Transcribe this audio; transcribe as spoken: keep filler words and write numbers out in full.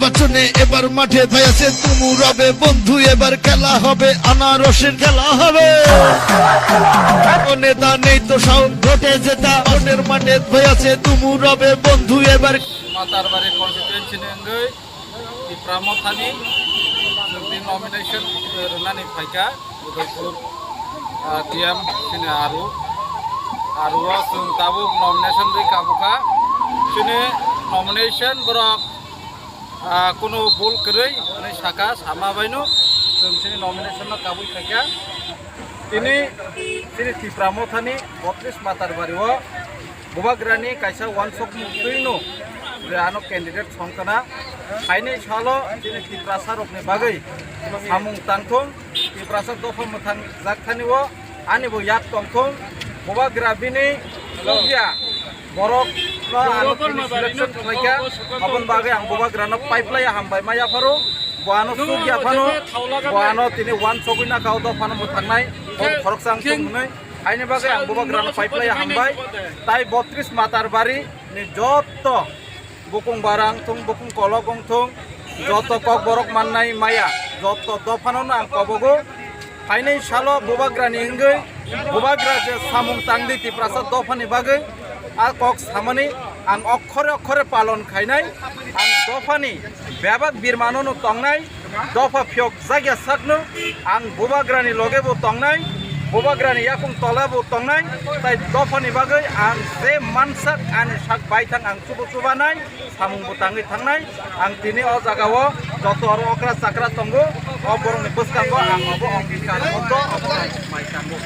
নির্বাচনে এবার মাঠে ভাই আছে তুমুর হবে বন্ধু, এবার খেলা হবে আনারসের খেলা হবে। ও নেতা নেই তো সাউন্ড ভোটে জেতা, ভোটের মাঠে ভাই আছে তুমুর হবে বন্ধু এবার। Matarbari constituency ni wngwi Tipra Mothani chwngni nomination rwnani phaikha Udaipur, ah, T M chini aru, aru o chwng tabuk nomination rwi kabukha. Chini nomination borok Ah, kuno bul kwrwi hwnwi saka, sama baino chwng chini nomination no kabui khaikha. Tini chini Tipra Mothani botris Matarbari o Bubagrani kaisa uansukmung twino je ano candidate songkana. Haini salo chini Tiprasa rokni bagwi samung tangthung, Tiprasa dopha mwthang jakthani o ani bo yak tongthung, Bubagra bini chukya borok no ano tini selection khlaikha, aboni bagwi ang Bubagra no paiplaiya hambai ma yapharo, bo ano chukya phano, bo ano tini uansugwi nakha o dophano mwthangnai, bo khoroksa ang chuk hwnwi, haini bagwi ang Bubagra no paiplaiya hambai, tai botris Matarbari ni jotto bukung bara wngthung, bukung kolok wngthung, joto kokborok mannai maya, joto dophano no ang kobogo. Phainai salo Bubagrani wngwi, Bubagra je samung tangdi Tiprasa dophani bagwi, a kok samani ang okhore okhore palon khainai, ang dophani bebak birmano no tongnai, dopha phiyok jakya sakno ang Bubagrani loge bo tongnai, Bubagrani yakung tola bo tongnai, tai dophani bagwi ang je mansak ani sak baithang ang chubu chubanai, samung bo tangwi thangnai. Ang tini o jaga o joto oro okra chakra tongo, o borokni bwskango ang obo ongkar moto obo mai tango.